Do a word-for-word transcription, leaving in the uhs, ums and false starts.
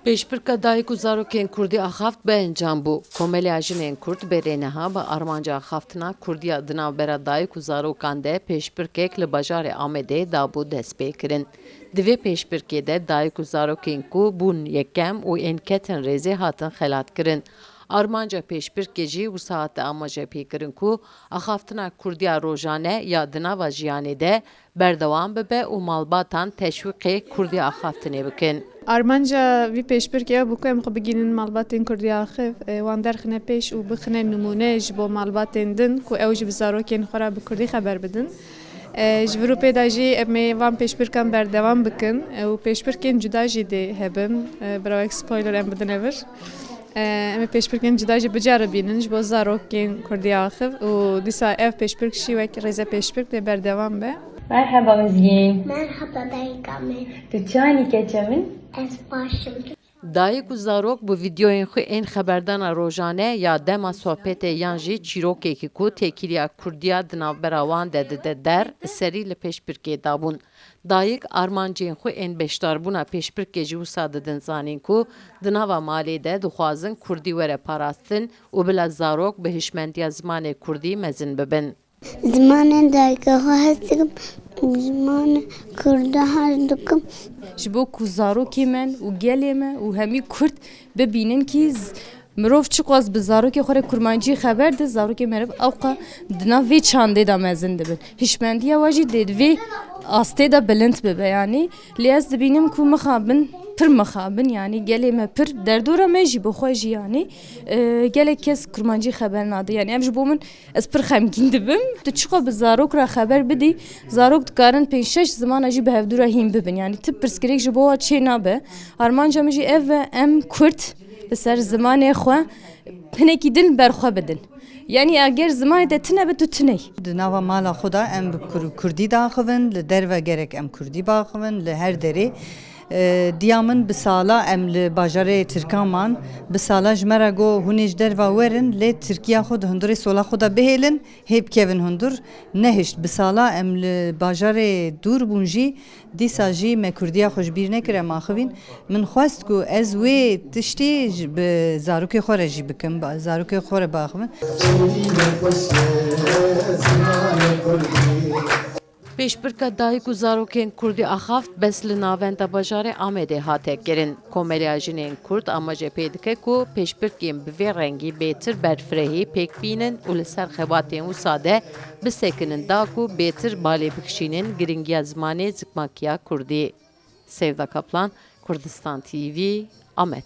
Pêşbirka dayik û zarokên Kurdî axaft bi encam bû. Komeleya Jinên Kurd berê niha bi armanca axaftina Kurdiya di navbera dayik û zarokan de pêşbirkek li bajarê Amedê dabû destpêkirin. Di vê pêşbirkê de dayik û zarokên ku bûn yekem û ên ketin rêzê hatin xelatkirin. Armanca pêşbirkê jî wisa hate amajepêkirin ku axaftina Kurdiya rojane ya di nava jiyanê de berdewam bibe û malbatan teşwîqê Kurdî axaftinê bikin. Armanca vî pêşbirkê ew bû ku em xwe bigihînin malbatên Kurdî axif, e, wan derxine pêş û bixine nimûne ji bo malbatên din ku ew jî bi zarokên xwe re bi Kurdî xeber bidin. E, ji vir û pê de jî em ê van pêşbirkan berdewam bikin, e, û pêşbirkên cuda jî dê hebin. E, bira wek spoiler em bidine vir. E, em ê pêşbirkên cuda jî biceribînin ji bo zarokên Kurdî axif û dîsa ev pêşbirk jî wek rêze pêşbirk dê berdewam be. Merheba Mizgîn. Merhaba dayika min. Tu çawa nî keçe min? Ez baş im. Dayik û zarok bi vîdeoyên xwe ên xeberdana rojane ya dema sohbetê yan jî çîrokekî ku têkiliya Kurdiya di navbera wan de dide der, serî li pêşbirkê dabûn. Dayik armancên xwe ên beşdarbûna pêşbirkê jî wisa didin zanîn ku di nava malê de dixwazin Kurdî were parastin û bila zarok bi hişmendiya zimanê Kurdî mezin bibin. Zimanê dayika xwe hez dikim û zimanê Kurda hez dikim. Ji bo ku zarokê me û gelê me û hemî Kurd bibînin kî z-, mirov çiqas bi zarokê xwe re kurmancî xeber di, zarokê meriv ewqa di nav vê çandê de mezin dibin. Hişmendiya we jî dê di vê astê de bilind bibe, yanî lê ez dibînim ku mixabin, pir mixabin, yanî gelê me pir derdora me jî bi xwe jî, yanî, e, gelek kes kurmancî xeber nade. Yanî ev ji bo min Ez pir xemgîn dibim. Tu çiqo bi zarok re xeber bidî, zarok dikarin pênc şeş zimana jî bi hevdû re hîn bibin. Yanî tu pirsgirêk ji bo wa çê nabe. Armanca min jî ev e, em Kurd li ser zimanê xwe hinekî din ber xwe bidin. Yanî eger zimanê te tune be, tu tune yî. Di nava mala xwe de em bi kur-, Kurdî diaxivin, li derve gerek em Kurdî biaxivin, li her derê. E, diya min bi sala em li bajarê Tirkan man, bi sala ji me re got, hûn ê ji derva werin, lê Tirkiya xwe di hundurê sola xwe de bihêlin, hê bikevin hundur, nehişt. Bi sala em li bajarê dûr bûn jî, dîsa jî me Kurdiya xwe ji bîr nekir, em axivîn. Min xwest ku ez wê tiştî ji, bi zarokê xwe re jî bikim, ba-, zarokê xwe re biaxivin. Pêşbirka dayik û zarokên Kurdî axaft bes li navenda bajarê Amedê hate kirin. Komeleya Jinên Kurd amaje pê dike ku pêşbirkên bi vê rengî bêtir berfirehî pêk bînin û li ser xebatên wisa de bisekinin da ku bêtir balê bikişînin giringiya zimanê zikmakiya Kurdî. Sevda Kaplan, Kurdistan T V, Amed.